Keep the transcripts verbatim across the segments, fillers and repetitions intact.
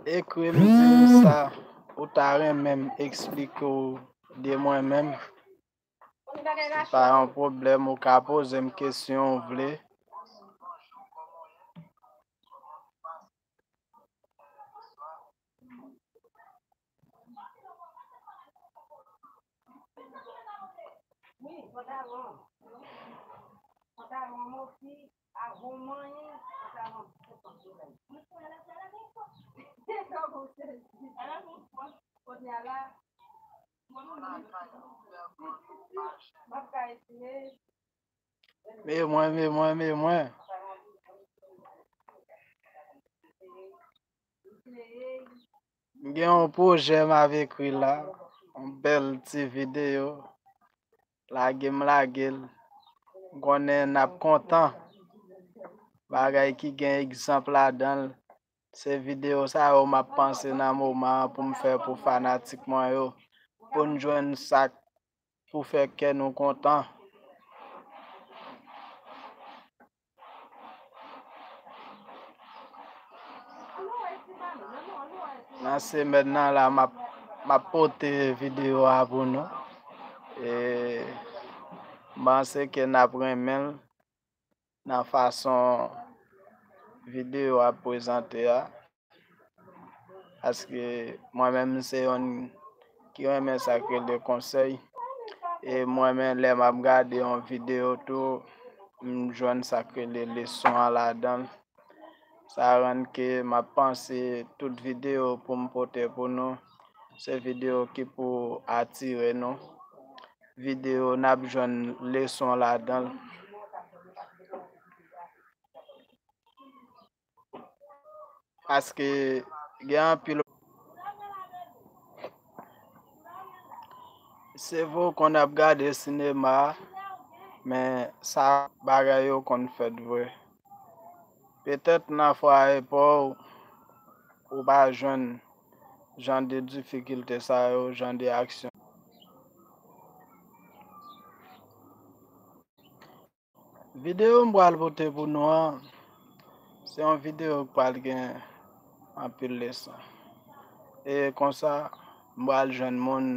Ekri m, di m sa ou ta renmen m eksplike w de mwen menm. Se pa yon pwoblèm, ou ka poze m kesyon ou vle. Men mwen, men mwen, men mwen. M gen yon pwojè m ap ekri la, yon bèl ti videyo. Lage m lage l. M konnen n ap kontan. Bagay ki gen egzanp ladan l. Se videyo sa yo m ap panse nan moman an pou m fè pou fanatik mwen yo, pou n jwenn sa k pou fè kè nou kontan. Nan semèn nan la, m ap, m ap pote videyo a pou nou. E m panse ke n ap renmen l nan fason videyo a prezante a. Paske mwen menm, m se yonn ki renmen sa k rele konsèy. E mwen menm, lè m ap gade yon videyo tou, m jwenn sa k rele leson an ladan l. Sa rann ke m ap panse tout videyo pou m pote pou nou, se videyo ki pou atire nou. Videyo n ap jwenn leson ladan l. Paske gen anpil. Se vre, w konn ap gade sinema, men sa bagay yo konn fèt vre. Petèt nan fwaye pa w, ou pa jwenn jan de difikilte sa yo, jan de aksyon. Videyo m pral pote pou nou an, se yon videyo k pral gen anpil leson. E konsa, m pral jwenn moun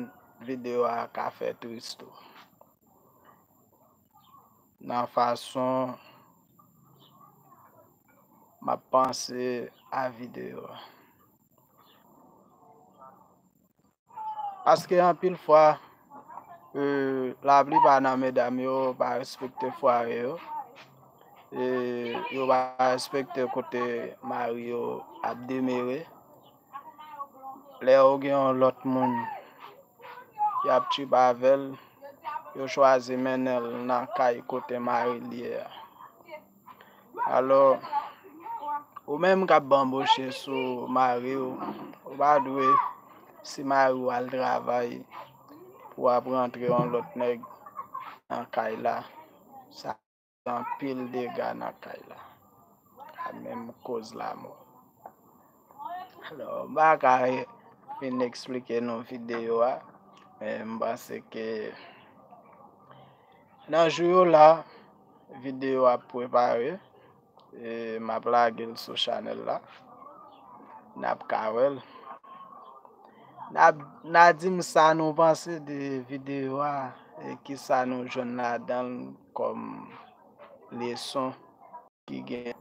videyo a ka fè tris tou. Nan fason m ap panse a videyo a. Paske anpil fwa, e, laplipa nan medam yo pa respekte fwaye yo. E, yo pa respekte kote mari yo ap demere. Lè yo gen yon lòt moun y ap tchip avè l, yo chwazi mennen l nan kay kote mari l ye a. Alò, ou menm k ap banboche sou mari w, ou pa dwe, si mari w al travay, pou w ap rantre yon lòt nèg nan kay la. Sa anpil dega nan kay la. A menm koz lanmò. Alò, m pa ka fin eksplike nou videyo a, men m panse ke nan jou yo la, videyo ap prepare, e m ap lage l sou chanèl la. N ap ka wè l. N a, n a di m sa nou panse de videyo a, e kisa nou jwenn ladan l kòm leson ki gen